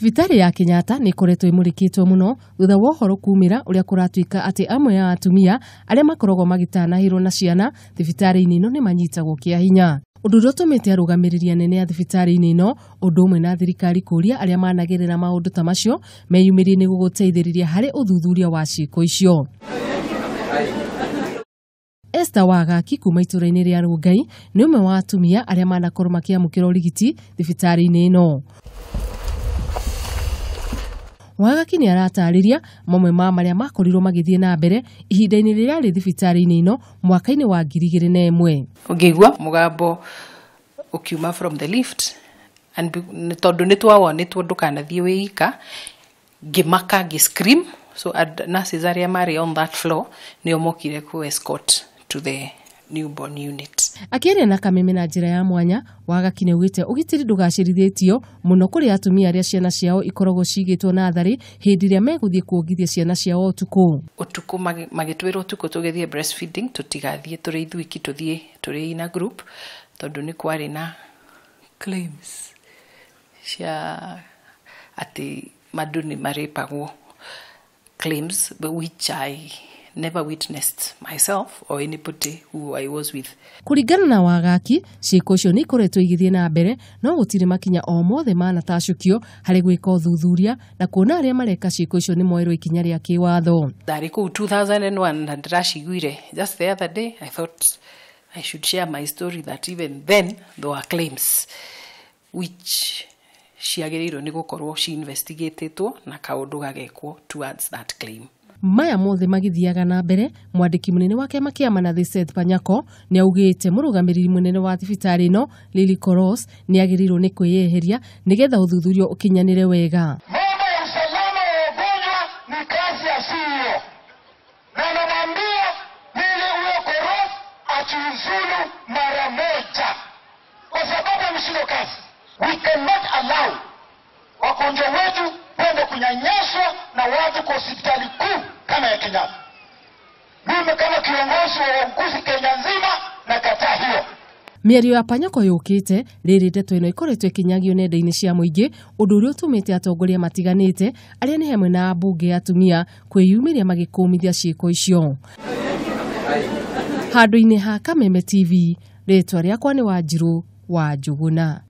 Thibitarĩ ya Kenyatta nĩ ĩkoretwo ĩmũrĩkĩtwo mũno thutha wa ũhoro kumĩra ũrĩa kũratuĩka atĩ amwe a atumia arĩa makoragwo magĩtanahĩrwo na ciana thibitarĩ-inĩ ĩno nĩ manyitagwo kĩa hinya. Ũndũ ũrĩa ũtũmĩte arũgamĩrĩri anene a thibitarĩ-inĩ ĩno ũndũ ũmwe na thirikari kũũria arĩa managerera maũndũ ta macio meyumĩrie nĩguo gũteithĩrĩria harĩ ũthuthuria wa ciĩko icio. Esther Wagaki kuma itũra-inĩ rĩa Rũngai nĩ ũmwe wa atumia arĩa manakorwo makĩamũkĩra ũrigiti thibitarĩ-inĩ ĩno. Wagaki nĩ aratarĩria mamwe ma marĩa makorirwo magĩthiĩ na mbere ihinda-inĩ rĩrĩa arĩ thibitarĩ-inĩ ĩno mwaka-inĩ wa 2001. Ũngĩigua mũgambo ũkiuma from the lift and tondũ nĩ twawonĩtwo ndũkanathiĩ wĩ ika, ngĩmaka, ngĩ scream. So nurses arĩa marĩ on that floor nĩo mokire ku escort to the newborn unit. Akĩaria na Kameme na njĩra ya mwanya, Wagaki nĩaugĩte ũgitĩri ndũgacĩrithĩtio mũno kũrĩ atumia arĩa ciana ciao ikoragwo cigĩtwo natharĩ hĩndĩ ĩrĩa megũthiĩ kuongithia ciana ciao ũtukũ. Ũtukũ magĩtwĩra ũtukũ tũgĩthiĩ breastfeeding tũtigathiĩ tũrĩ ithuiki, tũthiĩ tũrĩ in a group tondũ nĩ kwarĩ na claims cia atĩ andũ nĩ marĩpagwo, claims which I never witnessed myself or anybody who I was with. Kũringana na Wagaki, ciĩko icio nĩ ikoretwo igĩthiĩ na mbere no gũtirĩ makinya o mothe manatacũkio harĩ gwĩka ũthuthuria na kuona arĩa mareka ciĩko icio nĩ moerwo ikinya rĩa kĩwatho. Ndarĩ kũu 2001 na ndĩraciguire just the other day. I thought I should share my story that even then there were claims which ciagĩrĩirwo nĩ gũkorwo ci-investigatĩtwo na kaũndũ gagekwo towards that claim. Maya mothe magĩthiaga na mbere, mwandĩki mũnene wa kĩama kĩa Manathi Seth Panyako nĩ augĩte mũrũgamĩrĩri mũnene wa thibitarĩ ĩno Lily Koros nĩ agĩrĩirwo nĩ kwĩyeheria nĩgetha ũthuthuria ũkinyanĩre wega. Mambo ya usalama wa wagonjwa ni kazi ya CEO, na namwambia Lily huyo Koros ajiuzulu mara moja, kwa sababu ameshindwa kazi. We cannot allow wagonjwa wetu kwenda kunyanyaswa na watu kwa hospitali kuu kama ya Kenyatta. Mimi kama kiongozi wa wauguzi Kenya nzima nakataa hiyo. Mĩario ya Panyako yũkĩte rĩrĩ ndeto ĩno ĩkoretwo ĩkĩnyagio nenda-inĩ cia mũingĩ, ũndũ ũrĩa ũtũmĩte atongoria matiganĩte arĩa nĩ hamwe na ambunge ya atumia kwĩyumĩria magĩkũmithia ciĩko icio. Handũ-inĩ ha Kameme TV, rĩtwa rĩakwa nĩ Wanjirũ wa Njũgũna.